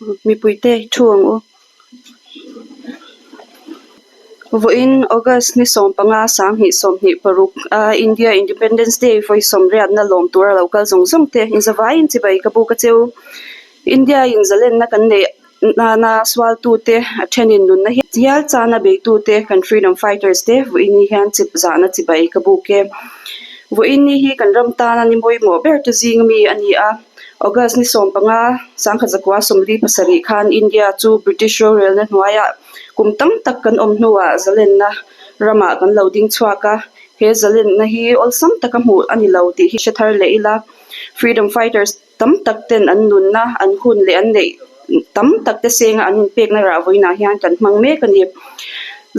Mipuite thu ang u. Vawiin August ni 15 2026 a India Independence Day vawi sawmriatna lawm tura lo kal zawng zawng te inzavaiin chibai ka buk a cheu. India in zalenna kan neih nana sualtute a thenin nunna hial chana beitute kan freedom fighters te vawiin ni hian chip zahna chibai ka buk e. Vawiin ni hi kan ram tana ni pawimawh ber te zing ami a ni a. August ni 15, 1947 khan India chu British rorelna hnuaiah kum tam tak kan awm hnuah zalenna ramah kan lo ding chhuak a, he zalenna hi awlsam taka hmuh a ni lo tih hi hre thar leh ila. Freedom fighters tam tak ten an nunna, an hun leh an neih tam tak te senga an inpekna rah vawiinah hian kan hmang mek a ni.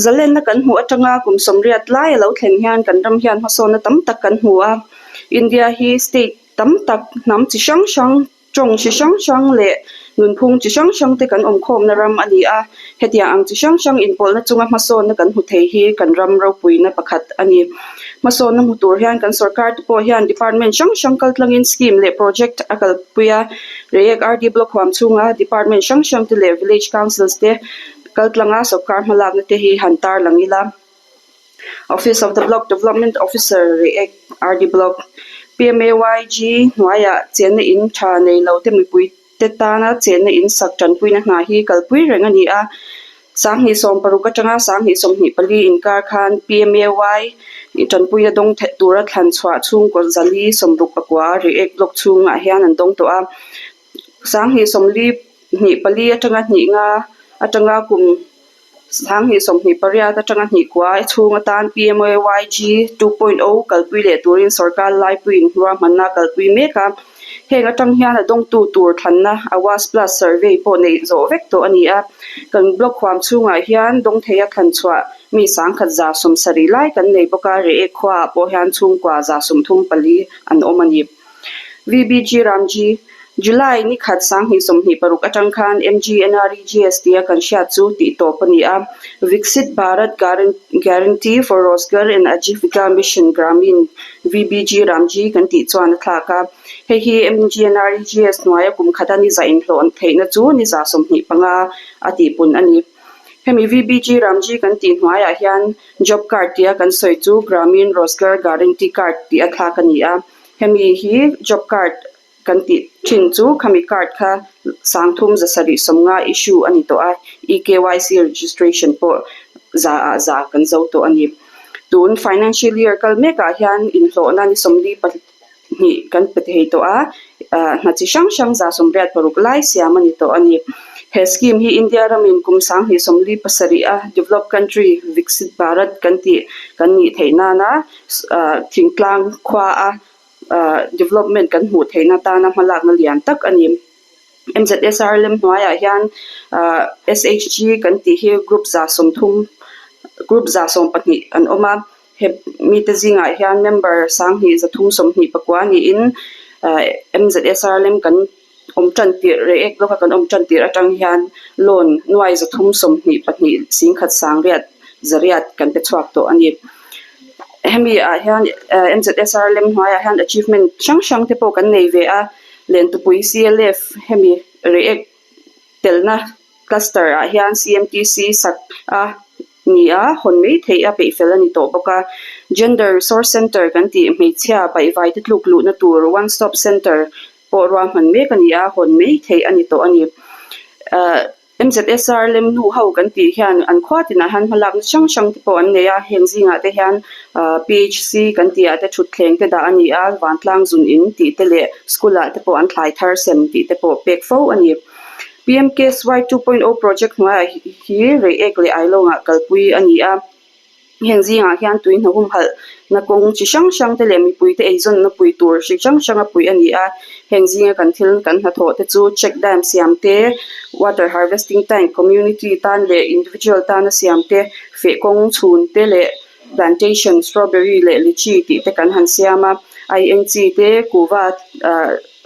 Zalenna kan hmuh atanga kum 80 lai a lo thlen hian kan ram hian hmasawnna tam tak kan hmu a, India hi state tam tak hnam chi hrang hrang, tawng chi hrang hrang leh nunphung chi hrang hrang te kan awmkhawmna ram a ni a. Hetiang ang chi hrang hrang inpawlhna chunga hmasawnna kan hmu thei hi kan ram ropuina pakhat a ni. Hmasawnna hmu tur hian kan sorkar te pawh hian department hrang hrang kaltlangin scheme leh project a kalpui a. Reiek RD Block huam chhunga department hrang hrang te leh village councils te kaltlanga sorkar hmalakna te hi han tarlang ila. Office of the Block Development Officer Reiek RD Block, PMAYG hnuaiah chenna in tha nei lo te mipui te tana chenna in sak tanpuina hna hi kalpui reng a ni a. 2016 atanga 2024 inkar khan PMAY tanpuina dawng theih tura thlan chhuah chhungkaw 464 Reiek Block chhungah hian an dawng tawh a. 2024 atanga hnih nga atanga kum 2028 atanga hnih kua chhung atan PMAYG 2.0 kalpui leh turin sorkar laipuiin ruahmanna a kalpui mek a. Heng atang hian a dawngtu tur thlanna Awas Plus survey pawh neih zawh vek tawh a ni a. Kan block huam chhungah hian dawng theia thlan chhuah mi 1170 lai kan nei bawk a, Reiek khuaah pawh hian chhungkua 34 an awm a ni. VBG Ramji, July ni khat 2026 atang khan MGNREGS tia kan hriat chu tih tawp a ni a. Viksit Bharat Guarantee for Rozgar and Ajeevika Mission Gramin, VBG Ramji, kan tih chuan a thlak a. Hei hi MGNREGS hnuaia kum khata ni za inhlawh theihna chu ni za 25 a tihpun a ni. Hemi VBG Ramji kan tih hnuaiah hian Job Card tia kan sawi chu Gramin Rozgar Guarantee Card tih a thlak a ni a. Hemi hi job card kan tih thin chu khami card kha 3750 issue a ni tawh a, eKYC registration pawh za ah za kan zo tawh a ni. Tun financial year kal mekah hian inhlawhna ni 42 kan pe thei tawh a, hna chi hrang hrang 86 lai siam a ni tawh a ni. He scheme hi India ramin kum 2047 a developed country Viksit Bharat kan tih kan nih theih nana thingtlang khua a development kan hmuh theihna tana hmalakna lian tak a ni. MZSR lem hnuaiah hian SHG kan tih hi group 30 group 12 an awm a, he mite zingah hian member 2329 niin MZSR lem kan awm tan tirh Reiek block a kan awm tan tirh atang hian loan nuai 322 singkhat sangriat zariat kan pe chhuak tawh a ni. Hemi ah hian MZSR lem hnuaiah hian achievement hrang hrang te pawh kan nei ve a, Lentupui CLF hemi Reiek telna cluster ah hian CMTC sak a ni a, hawn mai theih a peih fel a ni tawh bawk a. Gender Resource Centre kan tih hmeichhia baihvai te tluk luhna tur One Stop Centre pawh ruahman mek a ni a, hawn mai theih a ni tawh a ni. MZSR lem nu ho kan tih hian an khua tinah hian hmalakna hrang hrang te pawh an nei a, heng zingah te hian PHC kan tih ah te thutthleng te dah a ni a, vantlang zun in tih te leh school ah te pawh an thlai thar sem tih te pawh pek fo a ni. PMKSY 2.0 project hnuaiah hi Reiek leh Ailawngah kalpui a ni a. Heng zingah hian tui hna humhalh na kawng chi hrang hrang te leh mipui te eizawnna pui tur hri hrang hrang a puih a ni a. Heng zinga kan thil kan hnathawh te chu check dam siam te, water harvesting tank community tan leh individual tana siam te, feh kawng chhun te leh plantation strawberry leh lychee tih te kan han siam a. Aieng chi te kuhva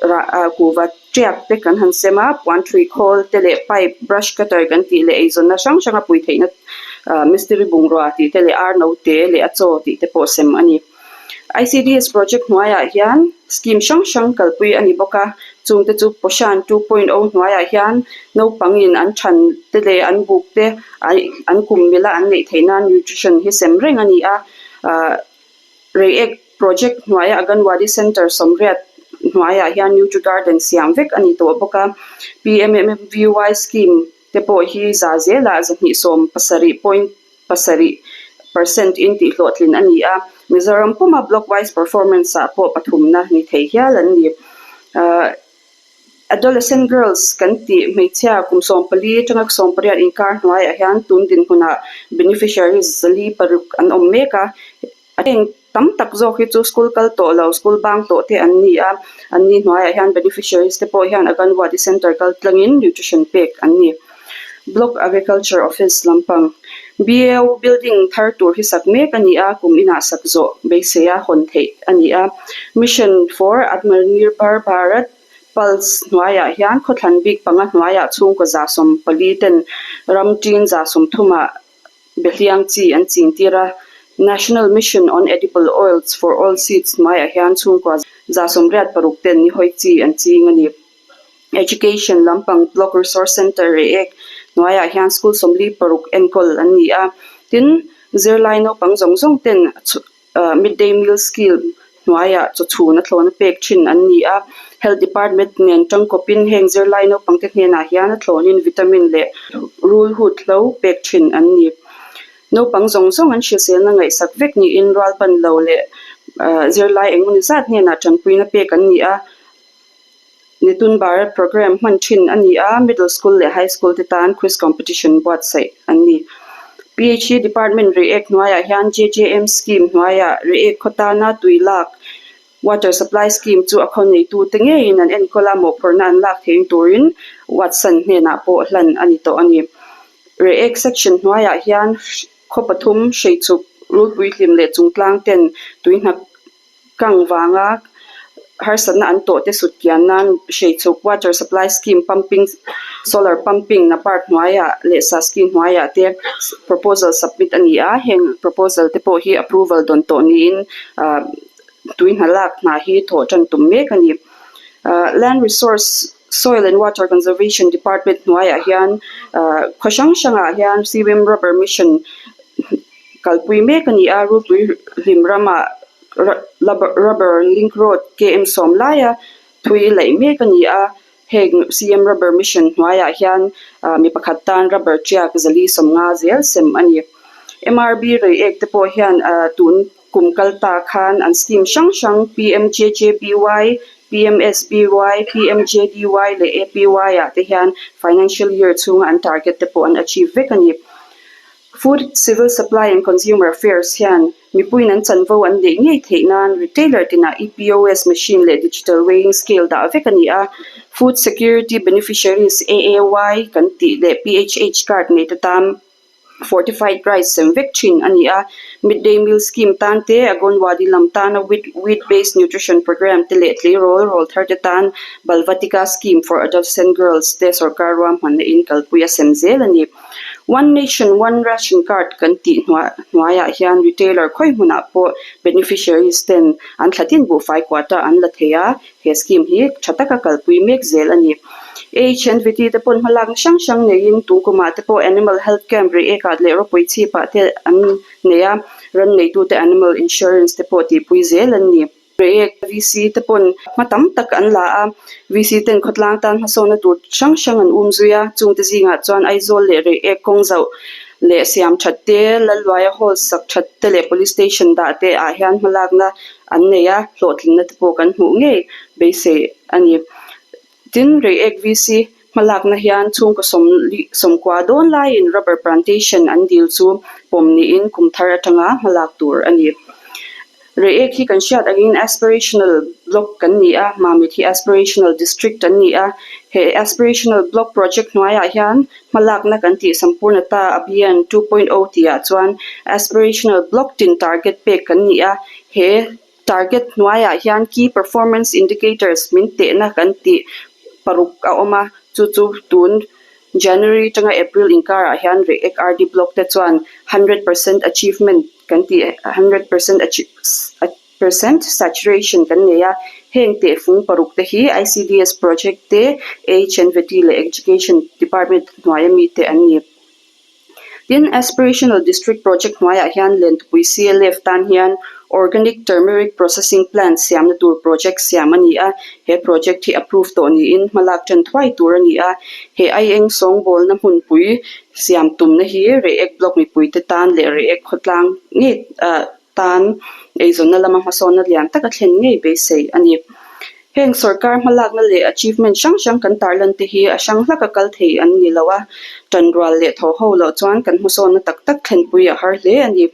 rah kuhva tiak te kan han sem a, puan thui khawl te leh pipe, brush cutter kan tih leh eizawnna hrang hrang a pui theihna mistiri bungrua tih te leh ar no te leh a chaw tih te pawh sem a ni. ICDS project hnuaiah hian. Scheme hrang hrang kalpui a ni bawk a, chungte chu Poshan 2.0 hnuaiah hian naupangin an than te leh an buk te an kum mila an neih theih nan nutrition hi sem reng a ni a, ahh Reiek project hnuaia Anganwadi Centre sawmriat hnuaiah hian Nutri Garden siam vek a ni tawh bawk a, PMMVY scheme te pawh hi za zelah 270 point pasarih percent in tih hlawhtlin a ni a, Mizoram puma block wise performance ah pawh pathumna ni thei hial an ni. Ahh adolescent girls kan tih hmeichhia kum 14 atanga 18 inkar hnuaiah hian tun dinhmunah beneficiaries zali paruk an awm mek a, heng tam tak zawk hi chu school kal tawh lo school bang tawh te an ni a, an ni hnuaiah hian beneficiaries te pawh hian Anganwadi centre kal tlangin nutrition pek an ni. Block Agriculture Office lampang BAO building thar tur hi sak mek a ni a, kum inah sak zawh beisei a hawn theih a ni a. Mission for Atmanirbhar Bharat Pulse hnuaiah hian khawthlan bik panga hnuaiah chhungkaw 14 ten ram tin 30 ah Behliang chi an ching tir a, National Mission on Edible Oils for Oil Seeds hnuaiah hian chhungkua 86 ten nihawi chi an ching a ni. Education lampang Block Resource Centre Reiek hnuaiah hian school 46 enkawl an ni a, tin zirlai naupang zawng zawng ten Midday Meal Scheme hnuaiah chawchhun a thlawna pek thin an ni a, Health Department nen tangkawpin heng zirlai naupangte hnenah hian a thlawnin vitamin leh rulhut hlo pek thin an ni. Naupang zawng zawng an hriselna ngaihsak vek niin rualban lo leh zirlai engmawni zat hnenah tanpuina pek an ni a. Nitun Bharat Programme hman thin a ni a, Middle School leh High School te tan Quiz Competition buatsaih an ni. PHE Department Reiek hnuaiah hian JJM Scheme hnuaiah Reiek khaw tana tui lak Water Supply Scheme chu a khaw neitute ngeiin an enkawl a, mawhphurhna an lak theih turin Watson hnenah pawh hlan a ni tawh a ni. Reiek Section hnuaiah hian khaw pathum hreichuk rulpuihlim leh chungtlang ten tui hna Kang vanga harsatna an tawh te sut kian nan hreichuk water supply scheme pumping solar pumping na part hnuaiah leh saski hnuaiah te proposal submit a ni a, heng proposal te pawh hi approval dawn tawh niin ah tui hna lak hna hi thawh tan tum mek a ni. Ah land resource soil and water conservation department hnuaiah hian ah khaw hrang hrangah hian cwm rubber mission Kalpui mek a ni a, Rupui hlim ramah rubber link road KM sawm laia thui laih mek a ni a, heng CM rubber mission hnuaiah hian mi pakhat tan rubber tiak zali 50 zel sem a ni. MRB Reiek te pawh hian tun kum kal ta khan an scheme hrang hrang PMJJBY, PMSBY, PMJDY leh APY ah te hian financial year chhunga an target te pawh an achieve vek a ni. Food, Civil Supply and Consumer Affairs hian mipuiin an chanvo an neih ngei theih nan retailer tinah EPOS machine leh digital weighing scale dah vek a ni a. Food Security Beneficiaries AAY kan tih leh PHH card nei te tan fortified rice sem vek thin a ni a. Midday Meal Scheme tan te, Anganwadi lam tana wheat wheat based nutrition programme te leh tleirawl rawl thar te tan Balvatika Scheme for Adolescent Girls te sorkar ruahmanna in kalpui a sem zel a ni. One Nation One Ration Card kan tih hnuaiah hian retailer khawi hmunah pawh beneficiaries ten an thla tin buhfai quota an la thei a, he scheme hi tha taka kalpui mek zel a ni. AHNVT te pawn hmalakna hrang hrang neiin tungkumah te pawh Animal Health Camp Reiekah leh ropui chhipah te an nei a, ram neitute Animal Insurance te pawh tihpui zel an ni. Reiek VC te pawn hma tam tak an la a, VC ten khawtlang tan hmasawnna tur hrang hrang an um zui a, chungte zingah chuan Aizawl leh Reiek kawng zauh leh siam that te, Lalluaia hall sak that te leh Police Station dah te ah hian hmalakna an nei a, hlawhtlinna te pawh kan hmuh ngei beisei a ni. Tin, Reiek VC hmalakna hian chhungkaw 90 dawn laiin rubber plantation an dil chu pawm niin kum thar atanga hmalak tur a ni. Reiek hi kan hriat angin aspirational block kan ni a, Mamit hi aspirational district an ni a. He aspirational block project hnuaiah hian hmalakna kan tih Sampurnata Abhiyan 2.0 tihah chuan aspirational block tin target pek kan ni a, he Target hnuaiah hian Key Performance Indicators min tehna kan tih paruk a awm a, chu chu tun January atanga April inkarah hian Reiek RD Block te chuan 100% achievement kan tih 100%. percent saturation kan nei a, heng tehfung paruk te hi ICDS project te, HNVT leh Education department hnuaia mite an ni. Tin, Aspirational District Project hnuaiah hian Lentupui CLF tan hian Organic Turmeric Processing Plant siamna tur project siam a ni a, he project hi approve tawh niin hmalak ṭan thuai tur a ni a. He aieng sawngbawlna hmunpui siam tumna hi Reiek Block mipuite tan leh Reiek khawtlang ngei tan eizawnna lama hmasawnna lian taka thlen ngei beisei a ni. Heng sorkar hmalakna leh achievement hrang hrang kan tarlan te hi a hrang hlaka kal thei an ni lo a, tanrual leh tho ho loh chuan kan hmasawnna tak tak thlenpui a har hle a ni.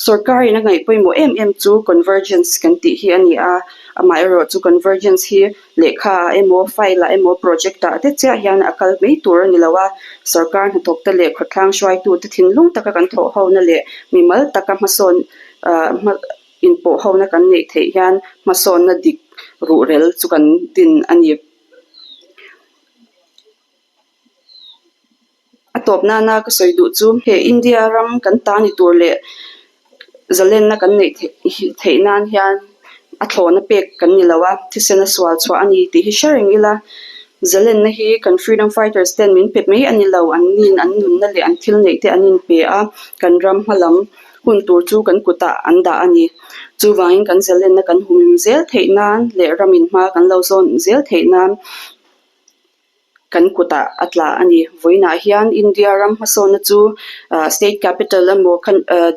Sorkarin a ngaih pawimawh em em chu convergence kan tih hi a ni a, amaherawh chu convergence hi lehkha ah emaw file ah emaw project ah te chiah hian a kal mai tur a ni lo a, sorkar hnathawk te leh khawtlang hruaitu te thinlung taka kan thawh hona leh mimal taka hmasawn ah hma inpawh hona kan neih theih hian hmasawnna dik ruhrel chu kan din a ni. A tawp nana ka sawi duh chu he India ram kan ta ni tur leh zalenna kan neih theih nan hian a thlawhna pek kan ni lo a, thisen a sual chhuah a ni tih hi hre reng ila, zalenna hi kan freedom fighters ten min pe mai a ni lo, an nin an nunna leh an thil neih te an inpe a, kan ram hma lam hun tur chu kan kutah an dah a ni. Chuvangin kan zalenna kan hum zel theih nan leh ramin hma kan lo zawn zel theih nan. Kan kutah a tla a ni. Vawiinah hian India ram hmasawnna chu ah state capital emaw khan ah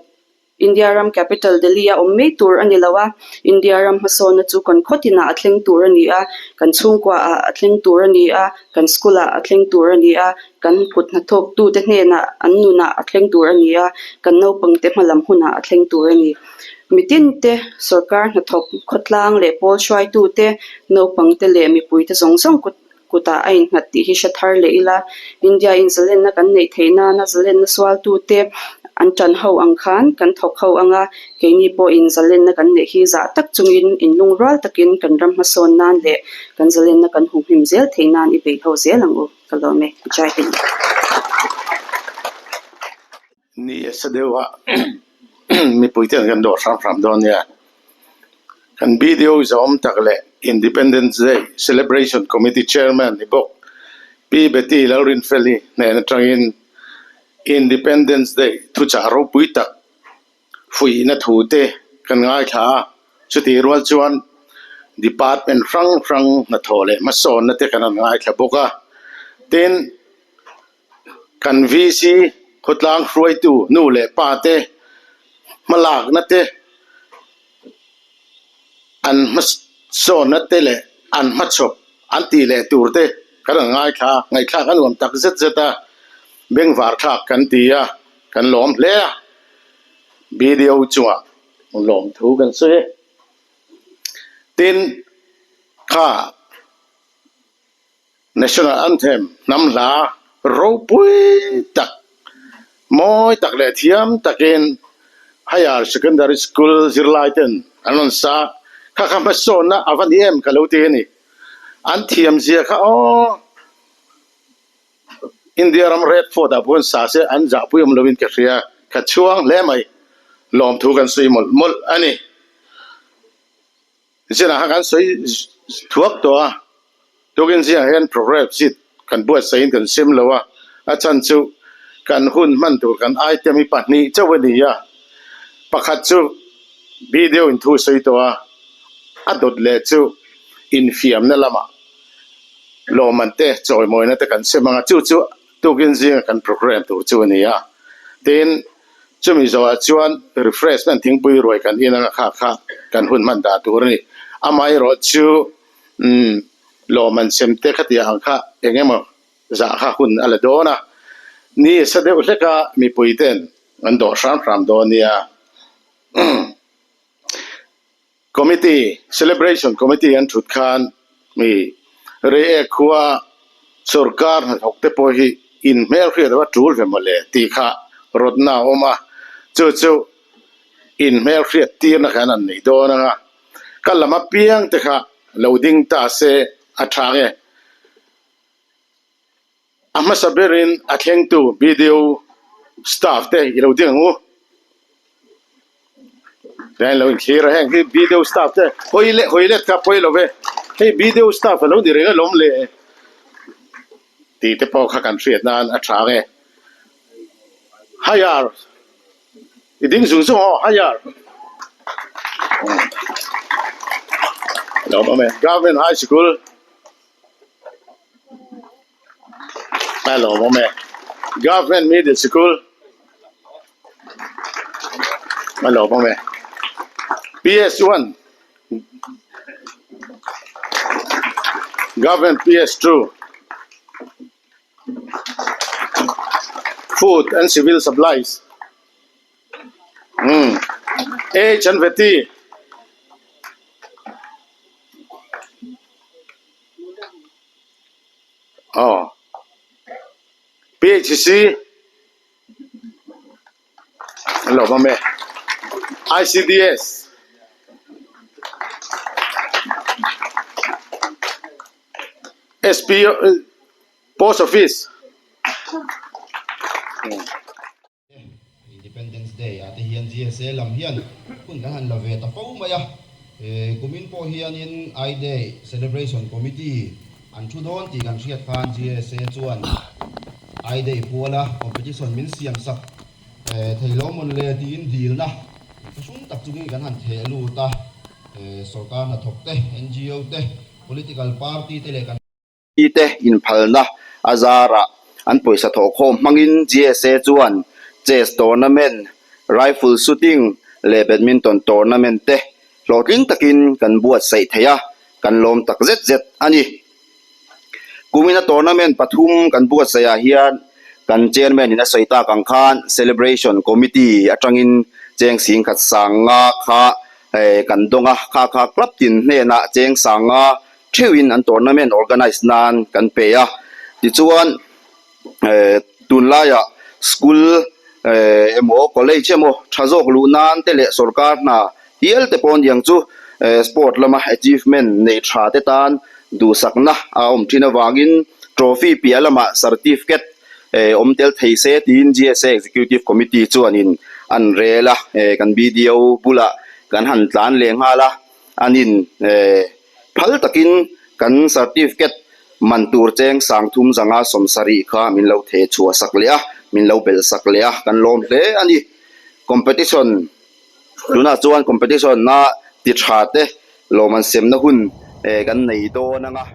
India ram capital Delhi a awm mai tur a ni lo a, India ram hmasawnna chu kan khaw tinah a thleng tur a ni a, kan chhungkua ah a thleng tur a ni a, kan school ah a thleng tur a ni a, kan kut hnathawk tute hnenah an nunah a thleng tur a ni a, kan naupang te hmalam hunah a thleng tur a ni. Mitin te, sorkar hnathawk khawtlang leh pawl hruaitute, naupang te leh mipui te zawng zawng kut kutah a innghat tih hi hre thar leh ila, India in zalenna kan neih theih nana zalenna sualtute an tan ho ang khan kan thawk ho ang a, keini pawhin zalenna kan neih hi zah tak chungin inlungrual takin kan ram hmasawn nan leh kan zalenna kan humhim zel theih nan i beih ho zel ang u, ka lawm e. Jai Hind. Ni a sa deuh a, mipui ten kan dawh hram hram dawn nia. Kan BDO zawm tak leh Independence Day Celebration Committee Chairman ni bawk Pi Betty Lalrinfeli hnen atangin Independence Day thuchah ropui tak fuihna thu te kan ngaithla a, chutih rual chuan department hrang hrang hnathawh leh hmasawnna te kan han ngaithla bawk a, tin, Kan VC khawtlang hruaitu nu leh pa te hmalakna te, an hmasawnna te leh an hmachhawp an tih leh tur te kan rawn ngaithla a, ngaihthlak a nuam tak zet zet a, bengvar thlak kan ti a, kan lawm hle a, BDO chungah lawmthu kan sawi e. Tin, kha. National Anthem hnam hla ropui tak, mawi tak leh thiam takin Higher Secondary School zirlai ten an rawn sa. Kha kha hmasawnna a va ni em ka lo ti a ni. An thiam zia kha aw India ram Red Fort ah pawh an sa se an zahpui awm loin ka hria. Ka chhuang hle mai. Lawmthu kan sawi mawlh mawlh a ni. Zinah khan kan sawi thuak tawh a, tukin zingah hian programme sheet kan buatsaih in kan sem lo a, a chhan chu kan hun hman tur kan item hi pahnih chauh a ni a, pakhat chu video in thu sawi tawh a, a dawt leh chu infiamna lamah lawmman te chawimawina te kan sem ang a, chu chu tukin zinga kan programme tur chu a ni a, tin. Chumi zawhah chuan refreshment thingpui ruai kan in anga kha kha kan hun hman dah tur a ni. Amaherawh chu umm lawmman sem te khatiang ang kha eng emaw zah kha hun a la dawn a, ni sa deuh hlek a mipui ten an dawh hram hram dawn nia. Committee, Celebration Committee an thut khan mi Reiek khua sorkar hnathawk te pawh hi in hmelhriat ava tul ve mawle tih kha rawtna a awm a, chu chu in hmelhriat tirna khan an nei dawn ang a, ka lam apiang te kha lo ding ta se a tha nge. A hmasa berin a thlengtu BDO staff te i lo ding ang u. Tihian lo inthlir a heng hi video staff te hawi leh hawi let kha pawi lo ve hei video staff a lo ni reng alawm le tih te pawh kha kan hriat nan a tha nge higher i ding zung zung aw higher lawm awm e government high school a lawm awm e government middle school a lawm awm e PS1 government PS2 food and civil supplies umm H and veti aw PHC an lo awm e ICDS SP post office. Independence Day ah te hian GSA lam hian hun kan han la ve ta fo mai a, kumin pawh hianin I Day Celebration Committee an thu dawn tih kan hriat khan GSA chuan I Day puala competition min siam sak thei lo mawn le tiin dilna thlahrung tak chungin kan han theh lut a, sorkar hnathawk te, NGO te, political party te leh kan. te inphalna a zarah an pawisa thawhkhawm hmangin GSA chuan Chess Tournament, Rifle Shooting leh Badminton Tournament te hlawhtling takin kan buatsaih thei a, kan lawm tak zet zet a ni. Kumina tournament pathum kan buatsaih ah hian kan Chairman in a sawi tak ang khan Celebration Committee atangin cheng singkhat sanga kha kan dawng a, kha kha club tin hnenah cheng sanga theuhin an tournament organise nan kan pe a, tichuan eh tunlaiah school eh emaw college emaw tha zawk luh nan te leh sorkar hna hial te pawh aniang chu eh sport lama achievement neih tha te tan duhsakna a awm thin avangin trophy piah lamah certificate eh awm tel thei se tiin GSA executive committee chuanin an rel a, eh kan BDO bulah kan han tlan leh nghal a, anin eh. Phal takin kan certificate man tur cheng sangthum zanga sawmsarih kha min lo theh chhuah sak leh a, min lo belh sak leh a, kan lawm hle a ni. Competition tunah chuan competition a ti tha te lawm an semna hun kan nei dawn ang a.